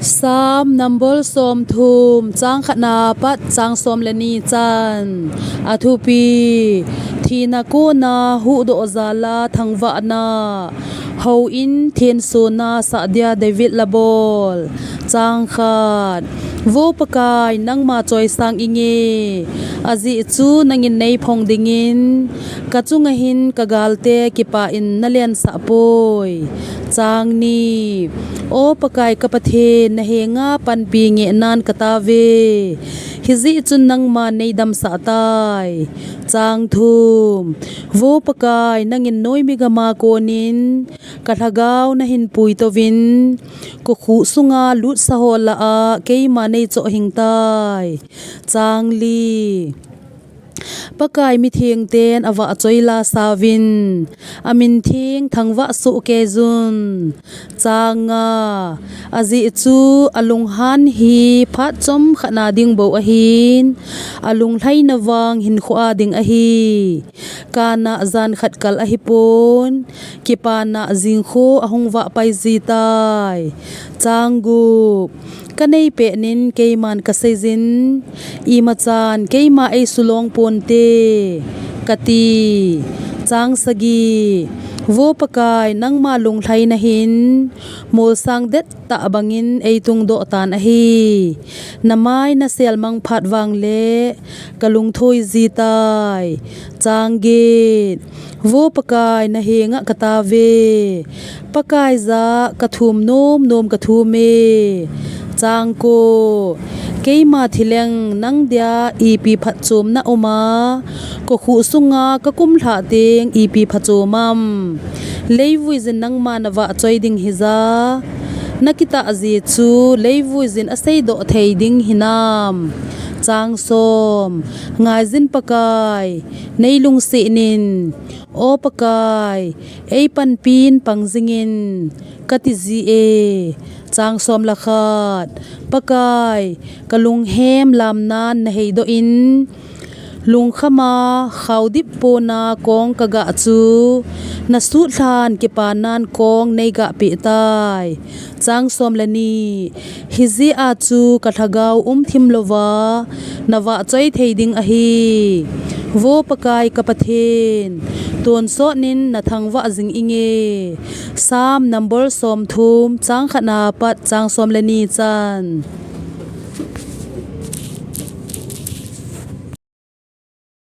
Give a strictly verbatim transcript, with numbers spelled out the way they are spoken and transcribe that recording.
Psalm number som thum, chang khatna pat chang som le ni chan. A thupi: Thina kona huhdoh jala thangvahna, houin thensona sah dia David la bol. Chang khat. Vo Pakai, nangma choisang inge, ajeh chu nangin neiphong dingin, ka chunga hin ka galte kipah in na lensah poi. Chang ni. O Pakai ka Pathen, na henga panpi ngehnan ka tauve. Hijeh chun nangman nei damsah tai. Chang thum. Vo Pakai, nangin noimi gama konin ka lhagao na hin puitouvin, ka khuh sunga lutsa ho lah a keima nei chohhing tai. Chang li. Pakai mithengten avahchoi lasauvin, amin theng thangvah soh keiyun. Chang nga. Ajeh chu alunghan hi phat chomkhat na ding bou ahin, alunglhaina vang hinkhoa ding ahi. Kana jan khat kal ahipon, kipana jingkho ahung vahpai jitai. Chang gup. Ka neipehnin keiman ka seijin, imachan keima eisulong ponte, kati. Chang sagi. Vo Pakai, nangma lunglhaina hin molsang dettah bangin eitung doh tan ahi. Na mai na selmang phat vangle ka lungthoi jitai. Chang get. Vo Pakai, na henga ka tauve. Pakai jah ka thum nomnom ka thume. Chang ko. Keima thileng nang dia ipi phatchomna uma, ka khuh sunga ka kumlhah teng ipi phachom am. Leivuijin nangma na vahchoi ding hija, na kitah jeh chu leivuijin aseidoh thei ding hinam. Chang som. Ngaijin Pakai, nei lungsetnin. O Pakai, ei panpin pang jingin, kati jie. Chang som le khat. Pakai, ka lunghem lamnan na heidoh in, lungkhama khaodip pona kong ka gah chu, na sutlhan kipanan kong nei gahpeh tai. Chang som le ni. Hijeh a chu ka lhagao umthim louva na vahchoi thei ding ahi. Vo Pakai ka Pathen, tonsotnin na thangvah jing inge. Psalm number som thum, chang khatna pat chang som le ni chan.